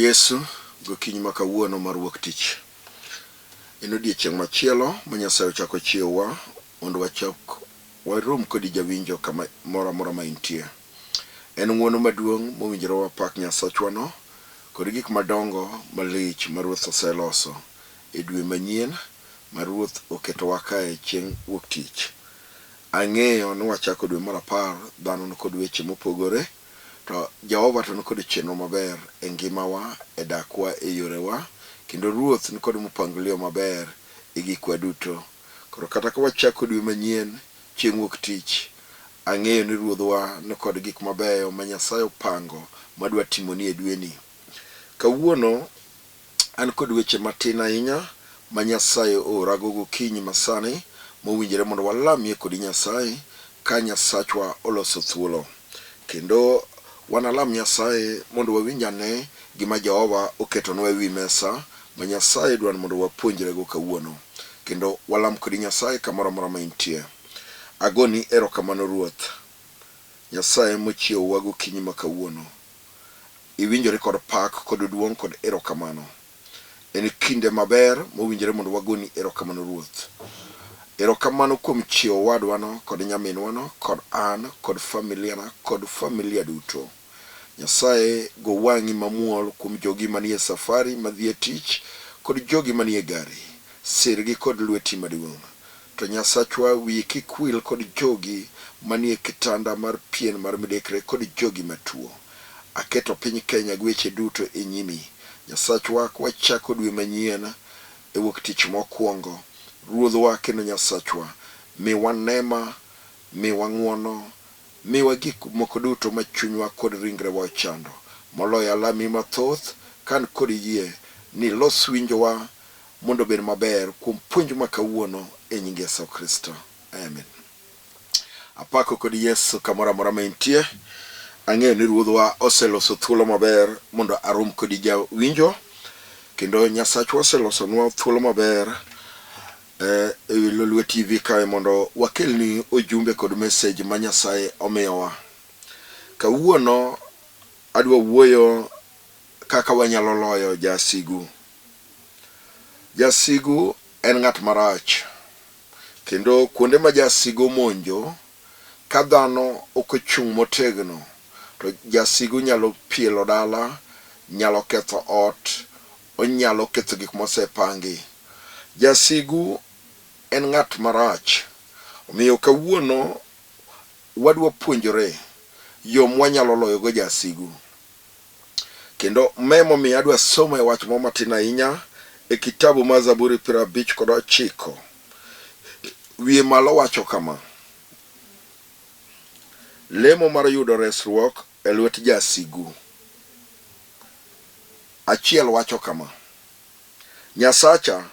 Yesu gokinyi ma kawuono mar wuok tich. En odiechieng' machielo ma Nyasaye ochako chiewowa mondo wachak warom kodi jawinjo kama moro amora ma intie. En ng'wono maduong' mowinjore wapak Nyasachwano kod gik madongo malich ma Ruoth oseloso e dwe manyien ma Ruoth oketowa kae chieng' wuok tich. Ang'eyo ni wachako dwe mar apar dhano nikod weche mopogore To Jehova to nikod chenro maber e ngimawa, e dakwa, e yorewa, kendo Ruoth nikod mpangilio maber e gikwa duto. Koro kata ka wachako dwe manyien chieng' wuok tich, ang'eyo ni Ruodhwa nikod gik mabeyo ma Nyasaye opango madwa timoni e dweni. Kawuono An kod weche matin ahinya ma Nyasaye oorago gokinyi masani mowinjore mondo walamie kodi Nyasaye ka Nyasachwa oloso thuolo. Kendo wanalam Nyasaye mondo wawinj ane gima Jehova oketonwa e wi mesa ma Nyasaye dwaro mondo wapuonjrego kawuono. Kendo walam kodi Nyasaye kamoro amora ma intie. Agoni erokamano Ruoth Nyasaye mochiewowa gokinyi ma kawuono. Iwinjori kod pak kod duong' kod erokamano. En kinde maber mowinjore mondo wagoni erokamano Ruoth. Erokamano kuom chiewo owadwano kod nyaminwano kod an kod familia na kod familia duto. Nyasaye go wang'i mamuol kuom jogi manie safari madhi e tich kod jogi manie gari. Sirgi kod lweti maduong'. To Nyasachwa wiyi kik wil kod jogi manie kitanda mar pien mar midekre kod jogi matuo. Aketo piny Kenya gi weche duto e nyimi. Nyasachwa kwachako dwe manyien e wuok tich mokwongo, Ruodhwa kendo Nyasachwa, miwa nema, miwa ng'wono, miwa gik moko duto ma chunywa kod ringrewa ochando. Moloyo alami mathoth ka an kod yie ni ilos winjowa mondo obed maber kuom puonj ma kawuono e nying Yesu Kristo. Amen. Apako kod Yesu kamoro amora ma intie. Ang'eyo ni Ruodhwa oseloso thuolo maber mondo arom kodi jawinjo, kendo Nyasachwa oselosonwa thuolo maber eh, e Lolwe TV kae mondo wakelni ujumbe kod message ma Nyasaye omiyowa. Kawuono adwa wuoyo kaka wanyalo loyo jasigu. Jasigu en ng'at marach kendo kuonde ma jasigu omonjo ka dhano ok ochung' motegno to jasigu nyalo pielo dala, nyalo ketho ot, onyalo ketho gik mosepangi. Jasigu en ng'at marach omiyo kawuono wadwa puonjore yo mwanyalo loyogo jasigu. Kendo ma emomiyo adwa somo e wach moro matin ahinya e kitabu mar Zaburi 59. Wiye malo wacho kama, Lemo mar yudo resruok e lwet jasigu. Achiel wacho kama, Nyasacha,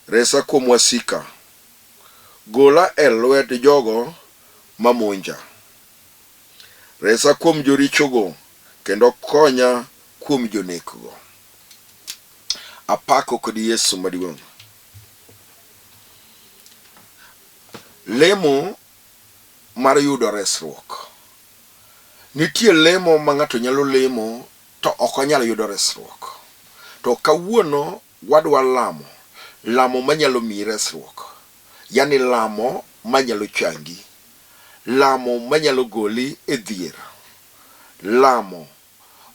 resa kuom wasika, gola e lwet jogo ma monja. Resa kuom jorichogo kendo konya kuom jonekgo. Apako kod Yesu maduong'. Lemo mar yudo resruok. Nitie lemo ma ng'ato nyalo lemo to ok onyal yudo resruok. To kawuono wadwa lamo lamo manyalo miyi resruok. Yani lamo manyalo changi. Lamo manyalo goli e dhier. Lamo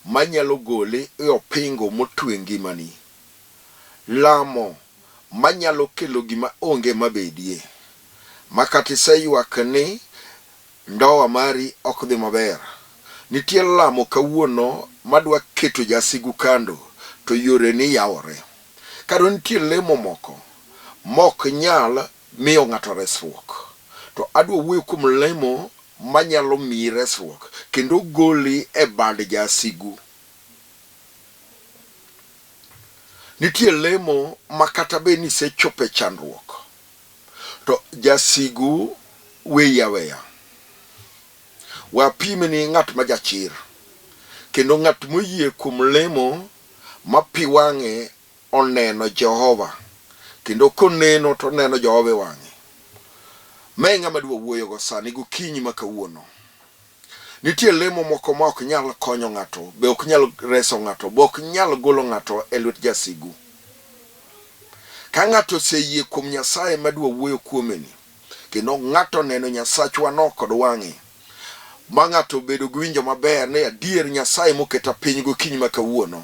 manyalo goli e opingo motwe ngimani. Lamo manyalo kelo gima onge mabedie. Ma kata iseywak ni ndoa mari ok dhi maber. Nitie lamo kawuono madwa keto jasigu kando to yoreni yawore. Kendo nitie lemo moko mok nyal miyo ng'ato resruok. To adwa wuoyo kuom lemo manyalo miyi resruok kendo goli e bad jasigu. Nitie lemo ma kata bed ni isechopo e chandruok, to jasigu weyi aweya. Wapimni ng'at ma jachir kendo ng'at moyie kuom lemo ma pi wang'e oneno Jehova, kendo koneno to oneno Jehova e wang'e. Ma e ng'ama adwa wuoyogo sani gokinyi ma kawuono. Nitie lemo moko ma ok nyal konyo ng'ato, be ok nyal reso ng'ato, be ok nyal golo ng'ato e lwet jasigu. Ka ng'ato oseyie kuom Nyasaye madwa wuoyo kuomeni, kendo ng'ato oneno Nyasachwano kod wang'e, ma ng'ato obedo gi winjo maber ni adier Nyasaye moketa piny gokinyi ma kawuono,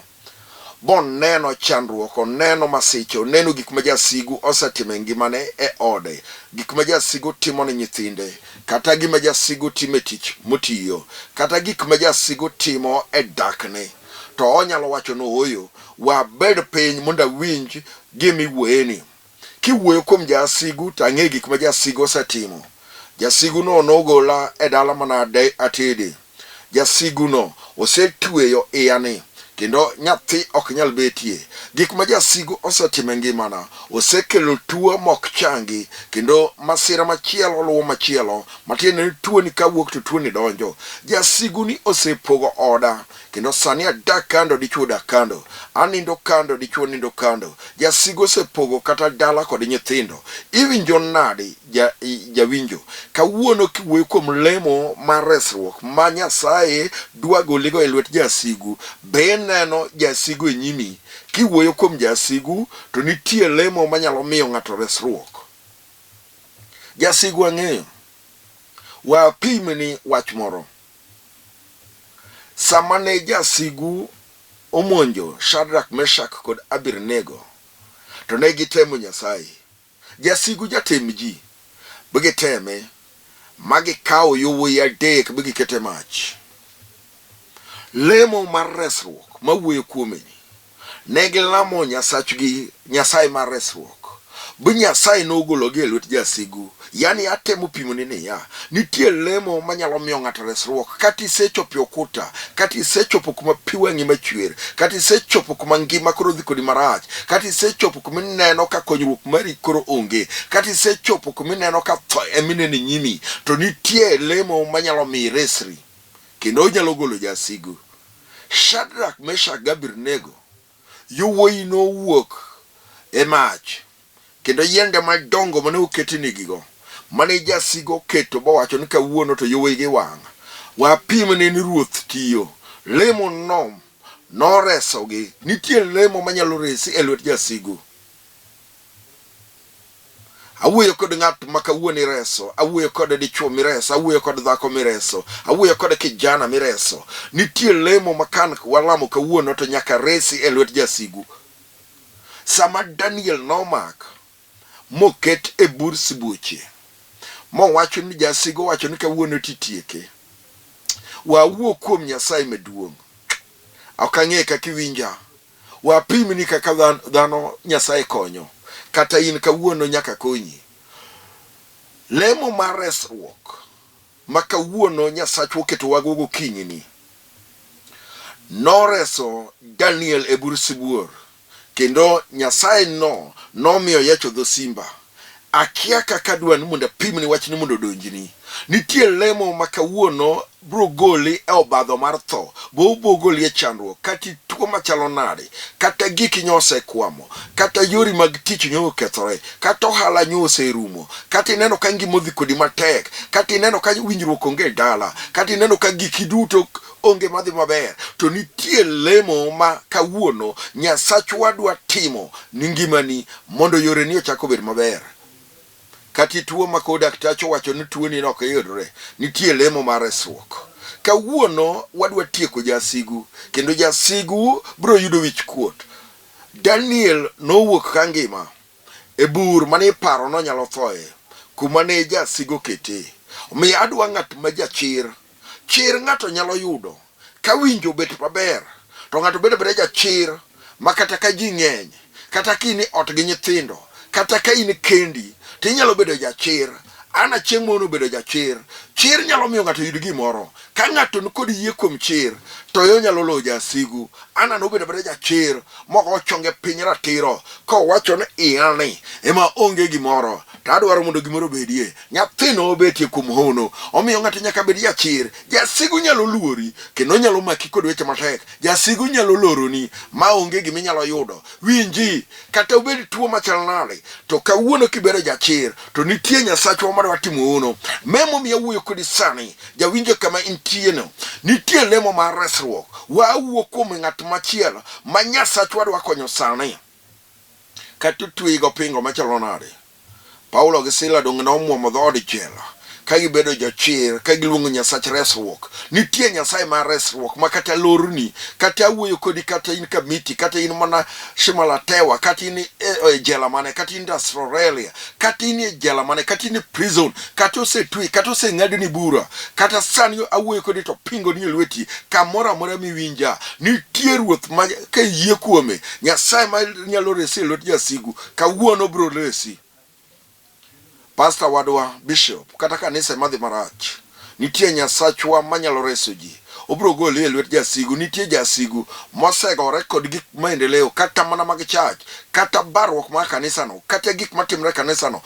boneno chandruok, oneno masiche, oneno gik ma jasigu osetimo e ngimane e ode, gik ma jasigu timo ne nyithinde, kata gima jasigu timo e tich motiyo, kata gik ma jasigu timo e dakne, to onyalo wacho ni ooyo, wabed piny mondo awinj gima iwuoyeni. Kiwuoyo kuom jasigu to ang'e gik ma jasigu osetimo. Jasiguno nogola e dala mana atede. Jasiguno osetweyo iyani kendo nyathi ok nyal betie. Gik ma jasigu osetimo e ngimana osekelo tuo mok changi kendo masira machielo luwo machielo matiende ni tuoni kawuok to tuoni donjo. Jasiguni osepogo oda kendo sani adak kando dichuo odak kando anindo kando dichuo nindo kando jasigu osepogo kata dala kod nyithindo iwinjo nade ja, jawinjo kawuono kiwuoyo kuom lemo mar resruok ma nyasaye dwa goligo e lwet jasigu be ineno jasigu e nyimi kiwuoyo kuom jasigu to nitie lemo manyalo miyo ng'ato resruok jasigu ang'eyo wapimni wach moro Sama ne jasigu omonjo Shadrak, Meshak kod Abednego, to ne gitemo Nyasaye. Jasigu jatem ji, bi giteme, ma gikawo yowuoyi adek bi giketo e mach. Lemo mar resruok mawuoyo kuomeni Ne gilamo Nyasachgi, Nyasaye mar resruok. Bi Nyasaye nogologi e lwet jasigu. Yaani atemo pimoni niya, nitie lemo manyalo miyo ng'ato resruok kata isechopo e okuta, kata isechopo kuma pi wang'i machwer, kata isechopo kuma ngima koro dhi kodi marach, kata isechopo kuma ineno ka konyruok mari koro onge, kata isechopo kuma ineno ka tho emineno e nyimi, to nitie lemo manyalo miyo iresri kendo onyalo golo jasigu. Shadrak, Meshak gi Abednego yowuoyi nowuok e mach kendo yiende madongo mane oketnigigo mane jasigu oketo bowacho ni kawuono to yowuoyi gi wang' wapimne ni ruoth tiyo lemo no noresogi nitie lemo manyalo resi e lwet jasigu Awuoyo kod ng'at ma kawuono ireso, awuoyo kod dichuo mireso, awuoyo kod dhako mireso, awuoyo kod kijana mireso. Nitie lemo ma kan walamo kawuono to nyaka resi e lwet jasigu. Sama Daniel nomak moket e bur sibuoche, mowacho ni jasigu owacho ni kawuono titieke. Wawuo kuom Nyasaye maduong'. Ok ang'e kaka iwinja. Wapimni kaka dhano Nyasaye konyo, kata in kawuono nyaka konyi. Lemo mar resruok ma kawuono Nyasachwa oketowago gokinyini noreso Daniel e bur sibuor kendo Nyasaye no nomiyo oyecho dho simba. Akia kaka adwa ni mondo apimni wachni mondo odonjni. Nitie lemo ma kawuono biro goli e obadho mar tho, bo bo goli e chandruok, kata ituo machalo nade, kata giki nyo osekwamo, kata yori mag tich nyo okethore, kata ohala nyo oserumo, kata ineno ka ngima odhi kodi matek, kata ineno ka winjruok onge e dala, kata ineno ka giki duto onge madhi maber, to nitie lemo ma kawuono Nyasachwa dwa timo ni ngimani mondo yoreni ochak obed maber. Kata ituo ma koro daktachi owacho ni tuoni ok yudre, nitie lemo mar resruok. Kawuono wadwa tieko jasigu kendo jasigu biro yudo wich kuot. Daniel nowuok ka ngima e bur mane iparo nonyalo thoe kuma ne jasigu okete. Omiyo adwa ng'at ma jachir. Chir ng'ato nyalo yudo ka winjo obet maber to ng'ato bedo abeda jachir ma kata ka ji ng'eny kata ka in e ot gi nyithindo kata ka in kendi to inyalo bedo jachir ana chieng' moro nobedo jachir chir nyalo miyo ng'ato yud gimoro ka ng'ato nikod yie kuom chir to onyalo loyo jasigu ana nobedo abeda jachir mogo chonge piny ratiro kowacho ni iyani ema onge gimoro to To adwaro mondo gimoro obedie. Nyathino obetie kuom hono. Omiyo ng'ato nyaka bed jachir. Jasigu nyalo luori kendo nyalo maki kod weche matek. Jasigu nyalo loroni ma onge gima inyalo yudo. Winji, kata obed tuo machal nade, to kawuono kibedo jachir, to nitie Nyasachwa madwa timo hono. Ma emomiyo awuoyo kodi sani, jawinjo kama intieno. Nitie lemo mar resruok. Wawuo kuom ng'at machielo ma Nyasachwa dwa konyo sani. Kata otweyi gopingo machalo nade, Paulo gi Sila donge nomwomo dhood jela ka gibedo jochir ka giluongo Nyasach resruok. Nitie Nyasaye mar resruok ma kata lorni, kata awuoyo kodi, kata in Kamiti, kata in mana Shimalatewa, kata in e jela mane, kata in Australia, kata in e jela mane, kata in e prison, kata osetwe, kata oseng'adni bura, kata sani awuoyo kodi to pingo ni e lweti, kamoro amora miwinja, nitie Ruoth ma ka iyie kuome, Nyasaye ma nyalo resi e lwet jasigu, Kawuono bro resi. Pastor wadwa, bishop, kata kanisa madhi marach. Nitie Nyasachwa manyalo reso ji. Obro goli e lwet jasigu. Nitie jasigu mosegore kod gik maendeleo, kata mana mag church, kata barruok mar kanisano, kata gik matimre e kanisano.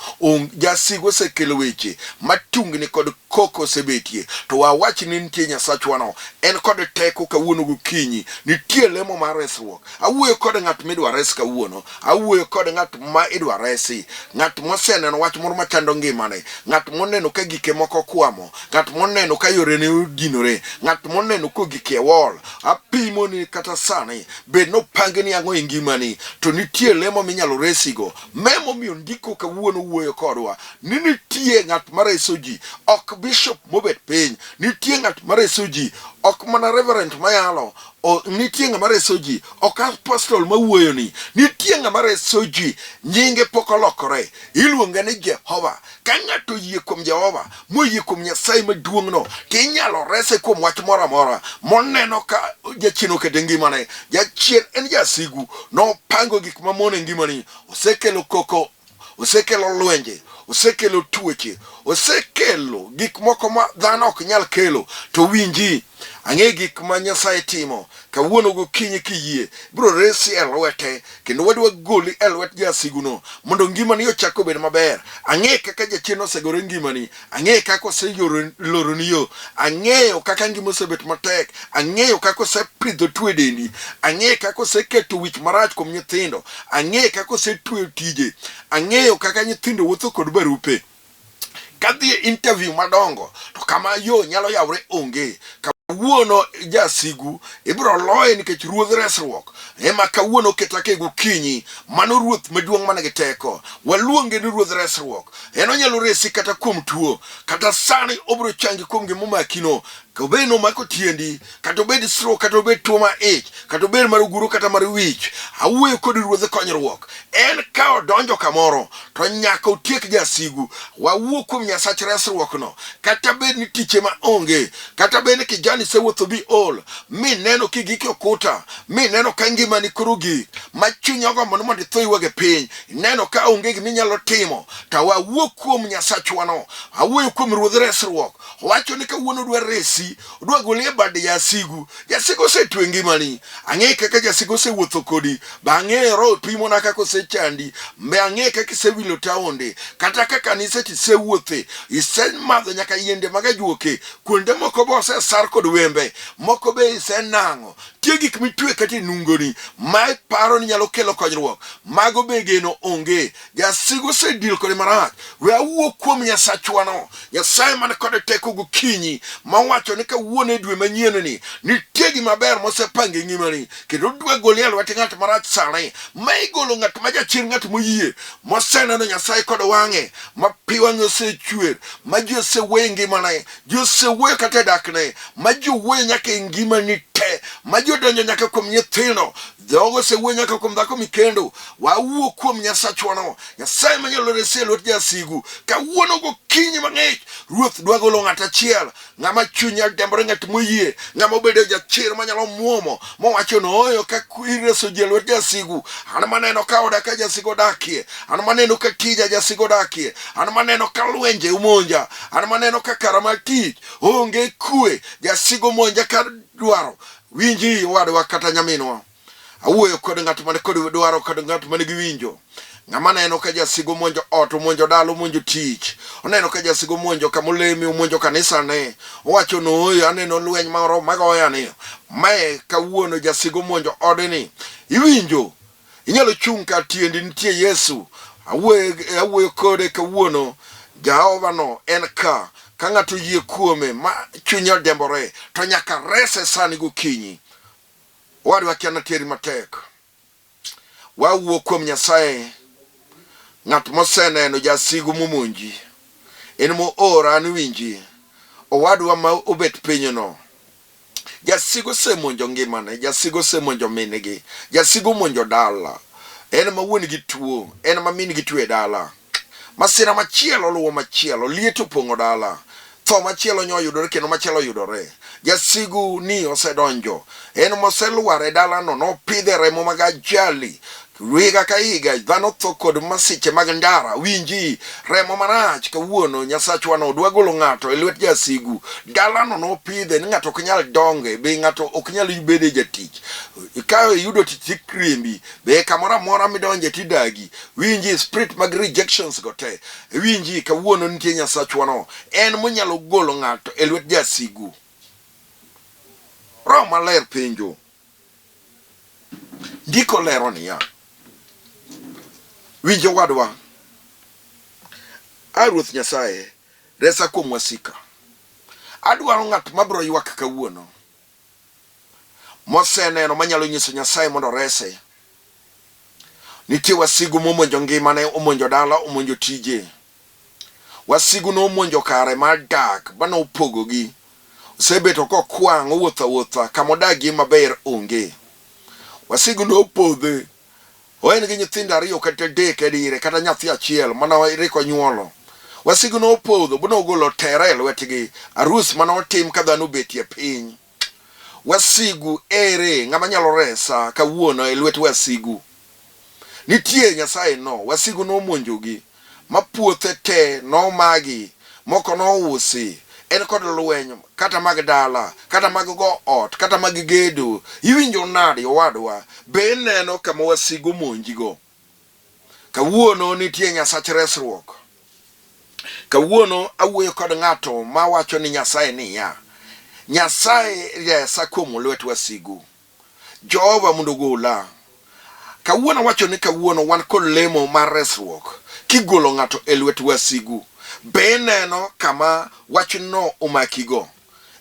Jasigu osekelo weche matungni kod koko osebetie. To wawach ni nitie Nyasachwano. En kod teko kawuono gokinyi. Nitie lemo mar resruok. Awuoyo kod ng'at midwa res kawuono. Awuoyo kod ng'at ma idwa resi. Ng'at moseneno wach moro machando ngimane. Ng'at moneno ka gike moko kwamo. Ng'at moneno ka yorene odinore. Ng'at moneno kogik e wall. Apimo ni kata sani bed nopangni ang'o e ngimani to nitie lemo minyalo resigo. Ma emomiyo ndiko kawuono wuoyo kodwa ni nitie ng'at ma reso ji, ok bishop mobet piny. Nitie ng'at ma reso ji, ok mana reverend mayalo, O, nitie ng'ama reso ji, ok apostol mawuoyoni. Nitie ng'ama reso ji, nyinge pok olokore, iluonge ni Jehova. Ka ng'ato oyie kuom Jehova, moyie kuom Nyasaye maduong'no, to inyalo rese kuom wach moro amora moneno ka jachien oketo e ngimane. Jachien en jasigu, nopango gik mamono e ngimani, osekelo koko osekelo lwenje, osekelo tuoche, osekelo gik moko ma dhano ok nyal kelo. To winji, ang'e gik ma Nyasaye timo. Kawuono gokinyi kiyie, biro resi e lwete, kendo wadwa goli e lwet jasiguno mondo ngimani ochak obed maber. Ang'e kaka jachien osegore ngimani, ang'e kaka oseloroni yo, ang'eyo kaka ngima osebet matek, ang'eyo kaka osepidho tuo e dendi, ang'eyo kaka oseketo wich marach kuom nyithindo, ang'eyo kaka osetweyo tije, ang'eyo kaka nyithindo wuotho kod barupe kadhi e interview madongo to kama yo nyalo yawre onge. Kawuono jasigu ibiro loye nikech ruodh resruok ema kawuono keta ke gokinyi. Mano ruoth maduong' man gi teko, waluonge ni ruodh resruok. En onyalo resi kata kuom tuo, kata sani obiro changi kuom gima omakino. Obed ni omako tiendi, kata obed stroke, kata obed tuo mar ich, kata obed mar oguro kata mar wich. Awuoyo kod ruodh konyruok. En ka odonjo kamoro to nyaka otiek jasigu. Wawuo kuom Nyasach resruokno. Kata bed ni tich ema onge, kata bed ni kijana isewuotho bi ol, mi neno kigik e okuta, mi neno ka ngimani koro gik ma chunyi ogombo ni mondo itho iwuog e piny, ineno ka onge gima inyalo timo, to wawuo kuom Nyasachwano. Awuoyo kuom ruodh resruok. Owacho ni kawuono odwa resi, odwa goli e bad jasigu. Jasigu osetwe ngimani. Ang'e kaka jasigu osewuotho kodi, be ang'eyo roho pimona kaka osechandi, be ang'e kaka isewilo taonde, kata ka kanise to isewuothe, isemadho nyaka yiende mag ajuoke, kuonde moko be osesar kod wembe, moko be isenang'o. Nitie gik mitwe kata e nungoni ma iparo ni nyalo kelo konyruok, mago be geno onge. Jasigu osedil kode marach. We awuo kuom Nyasachwano, Nyasaye man kod teko gokinyi, mawacho ni kawuono e dwe manyien ni nitie gima ber mosepango e ngimani, kendo odwa goli e lwet ng'at marach sani. Ma igolo ng'at ma jachir, ng'at moyie, moseneno Nyasaye kod wang'e, ma pi wang'e osechwer, ma ji osewuoyo e ngimane, ji osewuoyo kata e dakne, ma ji owuoyo nyaka e ngimani te, ma ji odonjo nyaka kuom nyithindo, Jogo osewuoyo nyaka kuom dhako mikendo. Wawuo kuom Nyasachwano, Nyasaye manyalo resi e lwet jasigu. Kawuono gokinyi mang'ich, Ruoth dwa golo ng'at achiel, ng'ama chunye odembore, ng'at moyie, ng'ama obedo jachir manyalo muomo, mowacho ni ooyo ka ireso ji e lwet jasigu. An maneno ka oda ka jasigu odakie, an maneno ka tija jasigu odakie, an maneno ka lwenje omonja, an maneno ka kara mar tich onge kwe, jasigu omonja ka dwaro. Winji owadwa kata nyaminwa, awuoyo kod ng'at man kod dwaro kod ng'at man gi winjo. Ng'ama neno ka jasigu omonjo ot, omonjo dala, omonjo tich, oneno ka jasigu omonjo kama oleme, omonjo kanisane, owacho ni ooyo, aneno lweny moro magoya ni. Mae kawuono jasigu omonjo odeni. Iwinjo? Inyalo chung' kar tiendi, nitie Yesu. Awuoyo awuoyo kode kawuono. Jehova no en ka. Ka ng'ato oyie kuome ma chunye odembore, to nyaka rese sani gokinyi. Owadwa kia nateri matek. Wawuo kuom Nyasaye, ng'at moseneno jasigu momonji. En moora an winji. Owadwa ma obet pinyno. Jasigu osemonjo ngimane, jasigu osemonjo min-gi, jasigu omonjo dala. En ma wuon-gi tuo, en ma min-gi tuo e dala. Masira machielo luwo machielo, liet opong'o dala. Tho machielo nyo oyudore kendo machielo oyudore. Jasigu ni osedonjo, en moselwar e dalano, nopidhe remo mag ajali. Higa ka higa dhano tho kod masiche mag ndara. Winji, remo marach kawuono Nyasachwa no dwa golo ng'ato e lwet jasigu. Dalano nopidhe ni ng'ato ok nyal donge, be ng'ato ok nyal bede jatich. Ka iyudo tich tikriembi, be kamoro amora midonje tidagi. Winji, spirit mag rejections go te. Winji, kawuono nitie Nyasachwa no, en monyalo golo ng'ato e lwet jasigu. Roho Maler penjo. Ndiko lero niya, winj owadwa, a Ruoth Nyasaye, resa kuom wasika. Adwaro ng'at mabiro ywak kawuono, moseneno manyalo nyiso Nyasaye mondo orese. Nitie wasigu momonjo ngimane, omonjo dala, omonjo tije. Wasigu nomonjo kare mar dak ma nopogogi. Osebeto kokwang' owuotho awuotha kama odagie maber onge. Wasigu nopodhe. En gi nyithindo ariyo kata adek e dire kata nyathi achiel mana rik onyuolo. Wasigu nopodho bu nogolo tera e lwetgi, arus mane otim ka dhano obetie piny. Wasigu ere ng'ama nyalo resa kawuono e lwet wasigu? Nitie Nyasaye no, wasigu nomonjogi, ma puothe te nomagi, moko nousi. En kod lweny kata mag dala, kata mag go ot, kata mag gedo. Iwinjo nade owadwa? Be ineno kama wasigu monjigo? Kawuono nitie Nyasach resruok. Kawuono awuoyo kod ng'ato ma wacho ni Nyasaye niya, Nyasaye resa kuom lwet wasigu. Jehova mondo ogola. Kawuono awacho ni kawuono wan kod lemo mar resruok kigolo ng'ato e lwet wasigu. Be ineno kama wachno omakigo?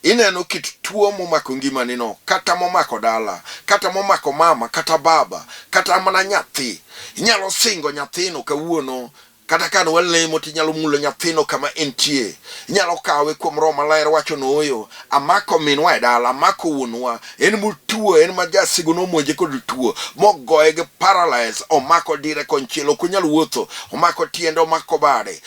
Ineno kit tuo momako ngimanino, kata momako dala, kata momako mama, kata baba, kata mana nyathi. Inyalo singo nyathino kawuono Kata ka walemo to inyalo mulo nyathino kama entie. Inyalo kawe kuom Roho Maler wacho nooyo, amako minwa e dala, amako wuonwa, en motuo, en ma jasigu nomonje kod tuo, mogoye gi paralyze, omako dire konchiel, ok onyal wuotho, omako tiende, omako bade.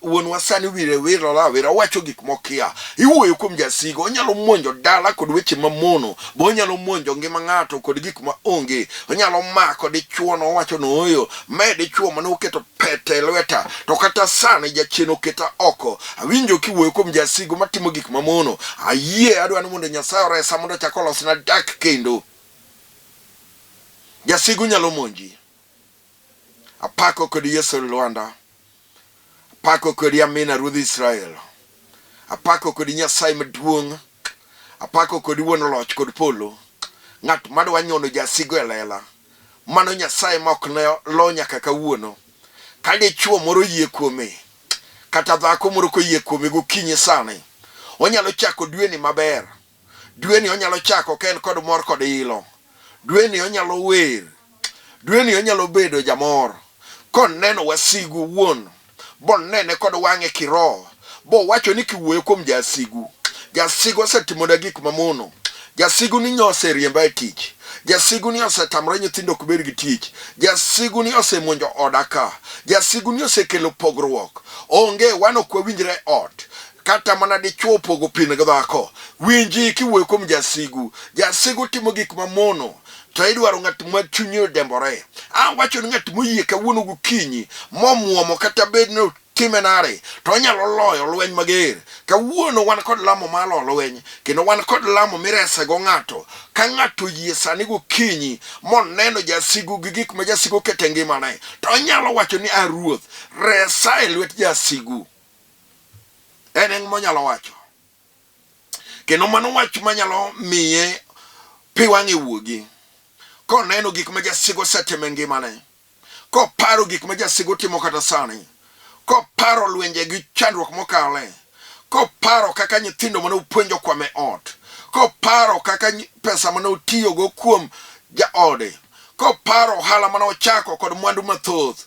Wuonwa sani wire wirore awira, owacho gik mokia. Iwuoyo kuom jasigu, onyalo monjo dala kod weche mamono, bo onyalo monjo ngima ng'ato kod gik ma onge. Onyalo mako dichuo no, owacho nooyo, mae dichuo mane oketo pete e lweta, to kata sani jachien oketa oko. Awinjo kiwuoyo kuom jasigu matimo gik mamono. Ayie, adwa ni mondo Nyasaye oresa mondo ochak olosna dak kendo. Jasigu nyalo monji. Apako kod Yesu Lwanda. Apako kodi Amina Ruodh Israel. Apako kodi Nyasaye maduong'. Apako kodi wuon loch kod polo. Ng'at madwa nyono jasigu e lela. Mano Nyasaye ma ok ne lo nyaka kawuono. Ka dichuo moro oyie kuome, kata dhako moro koyie kuome gokinyi sani, onyalo chako dweni maber. Dweni onyalo chako ka en kod mor kod ilo. Dweni onyalo wer. Dweni onyalo bedo jamor. Koneno wasigu wuon, bonene kod wang'e kiroho, bowacho ni kiwuoyo kuom jasigu. Jasigu osetimona gik mamono. Jasigu ni nyo oseriemba e tich. Jasigu ni osetamore nyithindo ok bed gi tich. Jasigu ni osemonjo oda ka. Jasigu ni osekelo pogruok. Onge wan ok wawinjre e ot. Kata mana dichwo opogo pin gi dhako. Winji kiwuoyo kuom jasigu. Jasigu timo gik mamono. To idwaro ng'at ma chunye odembore. Awacho ni ng'at moyie kawuono gokinyi momuomo kata bed ni time nade to onyalo loyo lweny mager. Kawuono wan kod lamo mar loyo lweny kendo wan kod lamo miresego ng'ato. Ka ng'ato oyie sani gokinyi moneno jasigu gi gik ma jasigu oketo e ngimane, to onyalo wacho ni a Ruoth, resa e lwet jasigu. En en monyalo wacho. Kendo mano wach manyalo miye pi wang'e wuogi koneno gik ma jasigu osetimo e ngimane. koparo gik ma jasigu timo kata sani, koparo lwenje gi chandruok mokale, koparo kaka nyithindo mane opuonjo okwam e ot, koparo kaka pesa mane otiyogo kuom jaode, koparo ohala mane ochako kod mwandu mathoth,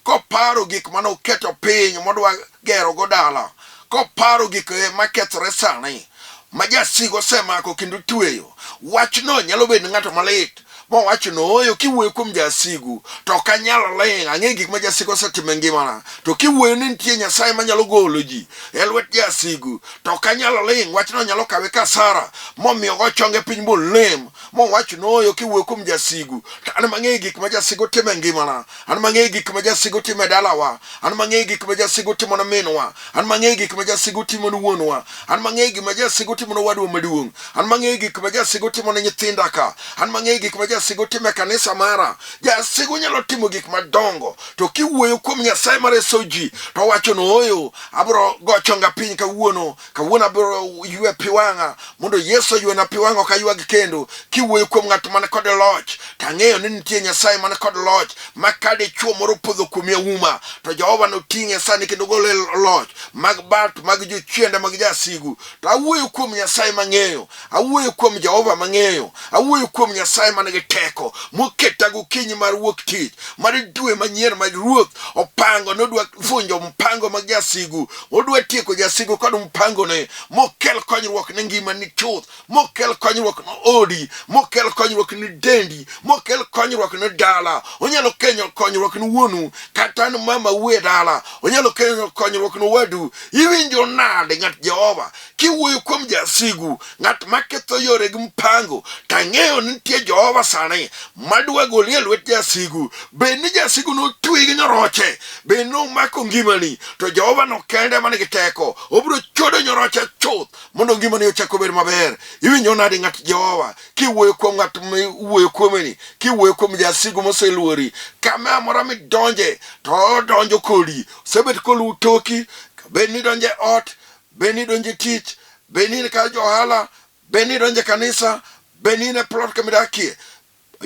koparo gik mane oketo piny modwa gerogo dala, koparo gik makethore sani ma jasigu osemako kendo tweyo. Wachno nyalo bedo ng'ato malit mowacho ni ooyo kiwuoyo kuom jasigu to ok anyal ling' ang'e gik ma jasigu osetimo e ngimana to kiwuoyo ni nitie nyasaye manyalo golo ji e lwet jasigu to ok anyal ling' wachno nyalo kawe kasara momiyo go chonge piny molem mowacho ni ooyo kiwuoyo kuom jasigu to an mang'eyo gik ma jasigu timo e ngimana an mang'eyo gik ma jasigu timo e dalawa an mang'eyo gik ma jasigu timo ne minwa an mang'eyo gik ma jasigu timo ne wuonwa an mang'eyo gik ma jasigu timo ne owadwa maduong' an mang'eyo gik ma jasigu timo ne nyithinda ka an mang'eyo gik ma jasigu timo e kanisa mara jasigu nyalo timo gik madongo to kiwuoyo kuom nyasaye mareso ji to owacho ni ooyo abiro go chonga piny kawuono Kawuono abiro ywe pi wang'a mondo Yesu oywena pi wang'a ok aywag kendo. Kiwuoyo kuom ng'at man kod loch, to ang'eyo ni nitie Nyasaye man kod loch ma ka dichwo moro opodho kuomi auma, to Jehova noting'e sani kendo gole e loch mag bat mag jochiende mag jasigu. To awuoyo kuom Nyasaye mang'eyo, awuoyo kuom Jehova mang'eyo, awuoyo kuom Nyasaye man gi teko moketa gokinyi mar wuok tich mar dwe manyien ma Ruoth opango nodwa vunjo mpango mag jasigu odwa tieko jasigu kod mpangone mokel konyruok ne ngimani chuth mokel konyruok ne odi mokel konyruok ne dendi mokel konyruok ne dala onyalo kenyo konyruok ne wuonu kata ne mamau e dala onyalo kenyo konyruok ne wadu iwinjo nade ng'at jehova kiwuoyo kuom jasigu ng'at maketho yore gi mpango to ang'eyo ni nitie jehova sani madwa goli e lwet jasigu bed ni jasigu notweyi gi nyoroche bed ni omako ngimani to jehova no kende man gi teko obiro chodo nyoroche chuth mondo ngimani ochak obed maber iwinjo nade ng'at jehova kiwuoyo kuom ng'at miwuoyo kuomeni kiwuoyo kuom jasigu moseluori kama amora midonje to odonjo kodi osebet koluwo toki bed ni idonjo e ot Be ni idonjo e tich, be ni in kar johala, be ni idonjo e kanisa, be ni in e plot kama idakie,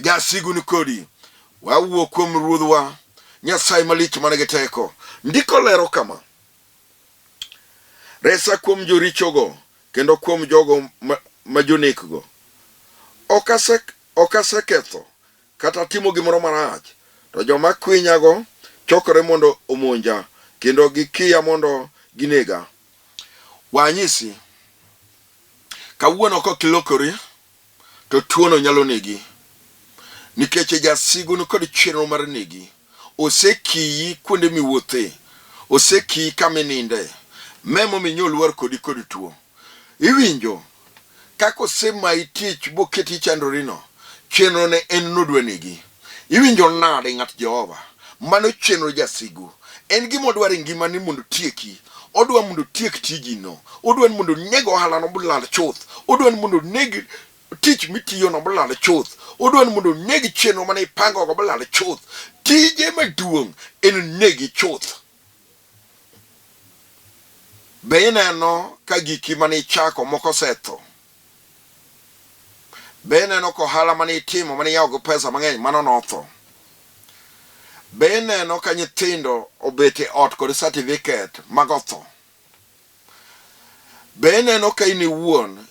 jasigu ni kodi. Wawuo kuom Ruodhwa Nyasaye malich man gi teko. Ndiko lero kama, Resa kuom jorichogo kendo kuom jogo ma, ma jonekgo. Ok ase, ok aseketho kata timo gimoro marach, to joma kwinyago chokore mondo omonja, kendo gikiya mondo ginega. Wanyisi, kawuono kok ilokori, to tuono nyalo negi, nikech jasigu ni kod chenro mar negi. Osekiyi kuonde miwuothe, osekiyi kama ininde, me momiyo inyoluor kodi kod tuo. Iwinjo kaka osemayi tich boketi ichandorino, chenrone en nodwa negi. Iwinjo nade ng'at Jehova? Mano chenro jasigu. En gima odwaro e ngimani mondo otieki. Odwa mondo otiek tijino. Odwa ni mondo oneg ohalano bolal chuth. Odwa ni mondo oneg tich mitiyono bolal chuth. Odwa ni mondo oneg chenro mane ipangogo bolal chuth. Tije maduong' en negi chuth. Be ineno ka giki mane ichako moko osetho? Be ineno ka ohala mane itimo mane iyawo go pesa mang'eny mano notho? Be ineno ka nyithindo obet e ot kod certificate mago tho? Be ineno ka in iwuon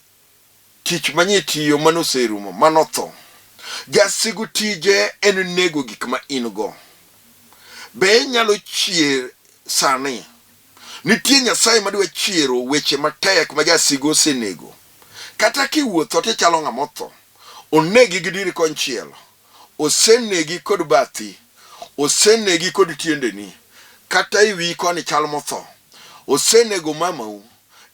Tich manye itiyo mano oserumo, mano tho. Jasigu tije en nego gik ma in go. Be inyalo chier sani? Nitie Nyasaye madwa chiero weche matek ma jasigu osenego. Kata kiwuotho tichalo ng'ama otho. Onegi gi diri konchiel, osenegi kod bathi, osenegi kod tiendeni, kata e wiyi koni chal motho. Osenego mamau,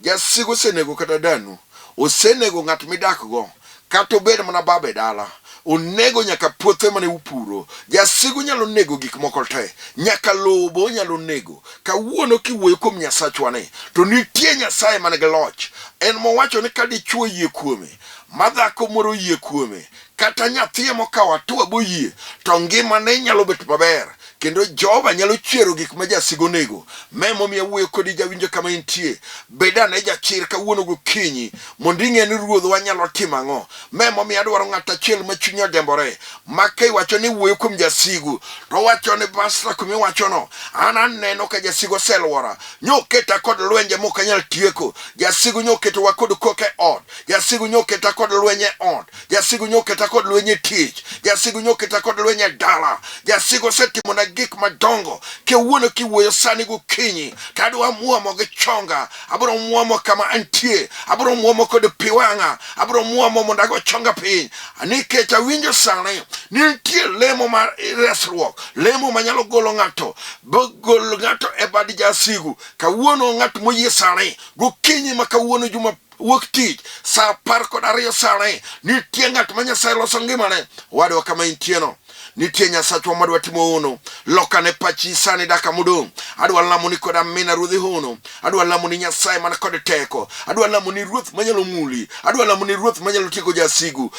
Jasigu osenego kata danu, osenego ng'at midakgo, kata obed mana baba e dala. Onego nyaka puothe mane upuro. Jasigu nyalo nego gik moko te. Nyaka lowo be onyalo nego. Kawuono kiwuoyo kuom Nyasachwa ni, to nitie Nyasaye man gi loch. En mowacho ni ka dichwo oyie kuome, ma dhako moro oyie kuome, kata nyathi ema okawo hatua boyie, to ngimane nyalo bet maber. Kendo Jehova nyalo chiero gik ma jasigu onego. Ma emomiyo awuoyo kodi jawinjo kama intie. Bed ane jachir kawuono gokinyi mondo ing'e ni Ruodhwa nyalo timo ang'o. Ma emomiyo adwaro ng'at achiel ma chunye odembore ma ka iwacho ni wuoyo kuom jasigu to owacho ni pastor kuma iwachono an aneno ka jasigu oselwora nyoketa kod lwenje mok anyal tieko. Jasigu nyoketowa kod koko e ot. Jasigu nyoketa kod lweny e ot. Jasigu nyoketa kod lweny e tich. Jasigu nyoketa kod lweny e dala. Jasigu osetimona gik madongo. Kawuono kiwuoyo sani gokinyi to adwa muomo gi chonga. Abiro muomo kama antie. Abiro muomo kod pi wang'a. Abiro muomo mondo ago chonga piny. Nikech awinjo sani ni nitie lemo mar resruok. Lemo manyalo golo ng'ato. Golo ng'ato e bad jasigu. Kawuono ng'at moyie sani gokinyi ma kawuono juma wuok tich saa 12 sani nitie ng'at ma Nyasaye loso ngimane wadwa kama intieno nitie Nyasachwa madwa timo hono lokane pachi sani daka modong' adwa lamo ni kod amina ruodhi hono adwa lamo ni Nyasaye man kod teko adwa lamo ni ruoth manyalo muli adwa lamo ni ruoth manyalo tieko jasigu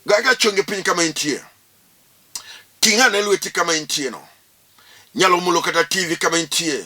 gaga chonge piny kama intie ting' ane lweti kama intieno nyalo mulo kata TV kama intie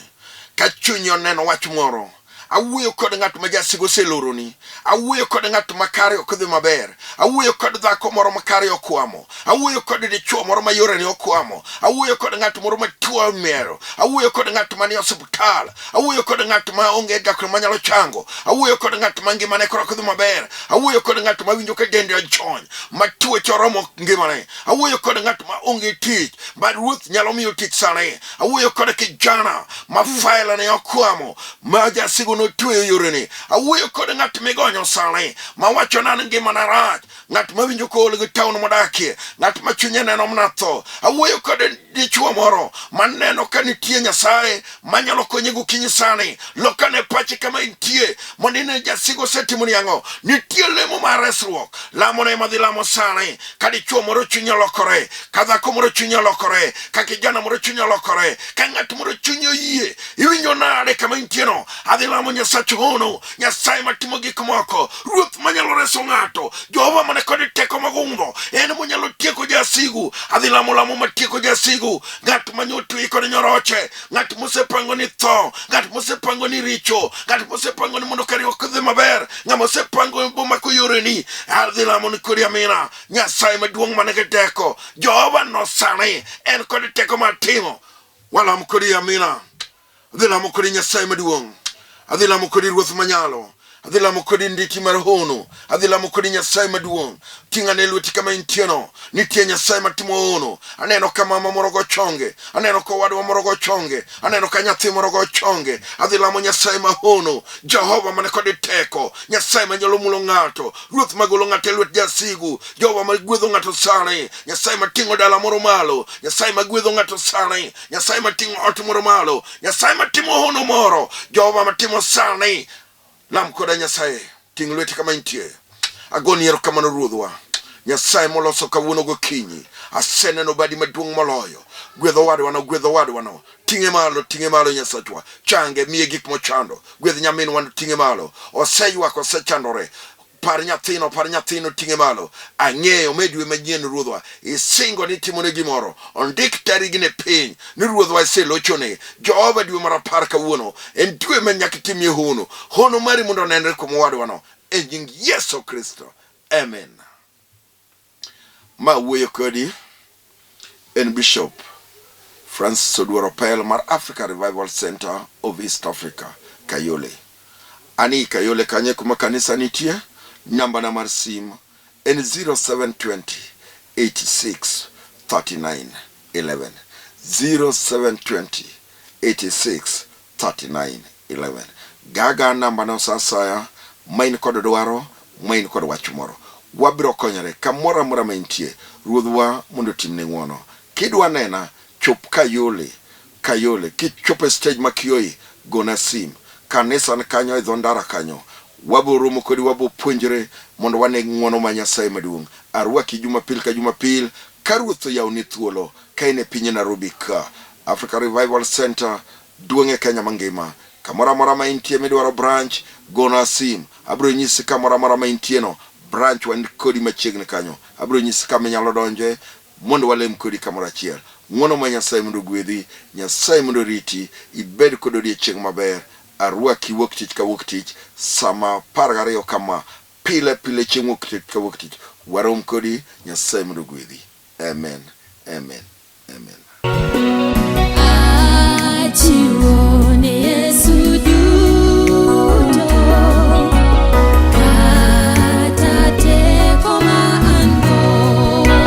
ka chunyi oneno wach moro awuoyo kod ng'at ma jasigu oseloroni awuoyo kod ng'at ma kare ok dhi maber awuoyo kod dhako moro ma kare okwamo awuoyo kod dichuo moro ma yorene okwamo awuoyo kod ng'at moro ma tuo omiero awuoyo kod ng'at ma ni osiptal awuoyo kod ng'at ma onge daktar manyalo chango awuoyo kod ng'at ma ngimane koro ok dhi maber awuoyo kod ng'at ma winjo ka dende ojony ma tuoche oromo ngimane awuoyo kod ng'at ma onge tich ma ruoth nyalo miyo tich sani awuoyo kod kijana ma faila ne okwamo ma jasigu notweyo yorene awuoyo kod ng'at migonyo sani ma wacho na ni ngimana rach ng'at ma winjo kool gi taon modakie ng'at ma chunye neno mana tho awuoyo kod dichuo moro maneno ka nitie nyasaye manyalo konye gokinyi sani lokane pache kama intie mondo ine jasigu osetimoni ang'o nitie lemo mar resruok lamone ema dhi lamo sani ka dichuo moro chunye olokore ka dhako moro chunye olokore ka kijana moro chunye olokore ka ng'at moro chunye oyie iwinjo nade kama intieno adhi lamo nyasach hono nyasaye matimo gik moko ruoth manyalo reso ng'ato jehova mane kod teko mogundho en monyalo tieko jasigu adhi lamo lamo matieko jasigu ng'at manyotwe kod nyoroche ng'at mosepango ni tho ng'at mosepango ni richo ng'at mosepango ni mondo kari ok dhi maber ng'ama osepango bomako yoreni adhi lamo ni kodi amina nyasaye maduong' man gi teko jehova no sani en kod teko mar timo walam kodi amina adhi lamo kodi nyasaye maduong' adhi lamo kodi ruoth manyalo adhi lamo kodi nditi mar hono adhi lamo kodi nyasaye maduong' ting' ane lweti kama intieno nitie nyasaye matimo hono aneno ka mama moro go chonge aneno ka owadwa moro go chonge aneno ka nyathi moro go chonge adhi lamo nyasaye ma hono jehova man kod teko nyasaye manyalo mulo ng'ato ruoth magolo ng'ato e lwet jasigu jehova magwedho ng'ato sani nyasaye mating'o dala moro malo nyasaye magwedho ng'ato sani nyasaye mating'o ot moro malo nyasaye matimo hono moro jehova matimo sani lam koda nyasaye ting' lweti kama intie agoni erokamano ruodhwa nyasaye moloso kawuono gokinyi aseneno badi maduong' moloyo gwedho owadwano gwedho owadwano ting'e malo ting'e malo nyasachwa change miye gik mochando gwedh nyaminwano ting'e malo oseywak osechandore par nyathino par nyathino ting'e malo ang'eyo me dwe manyien ruodhwa isingo ni timone gimoro ondik tarigne piny ni ruodhwa iselochone jehova dwe mar apar kawuono en dwe ma nyaka itimie hono hono mari mondo onenre kuom owadwano e nying yesu kristo amen ma wuoyo kodi en Bishop Francis Oduor Opel mar Africa Revival Center of East Africa, Kayole. Ani Kayole kanye kuma kanisa nitie, nambana mar sim en 0720 86 39 11. 0720 86 39 11. Gaga nambano sa asaya ma in kod dwaro, ma in kod wach moro. Wabiro konyore kamoro amora ma intie. Ruodhwa mondo otimni ng'wono. Kidwa nena, chop Kayole, Kayole. Kichopo e stage ma Kioi, gona sim. Kanisa ni kanyo e dho ndara kanyo. Wabo romo kodi, wabo puonjre mondo wane ng'wono ma Nyasaye maduong'. Arwaki Jumapil ka Jumapil ka Ruoth oyawoni thuolo ka in e piny Nairobi ka. Africa Revival Center duong' e Kenya mangima. Kamoro amora ma intie midwaro branch, gona sim. Abiro nyisi kamoro amora ma intie no, branch wan kodi machiegni kanyo. Abiro nyisi kama inyalo donje mondo walem kodi kamoro achiel. Ng'wono ma Nyasaye mondo ogwedhi, Nyasaye mondo oriti, ibed kod odiechieng' maber. Arwaki wuok tich ka wuok tich sama 12 kama pile pile chieng' wuok tich ka wuok tich. Warom kodi, Nyasaye mondo ogwedhi. Amen. Amen. Amen.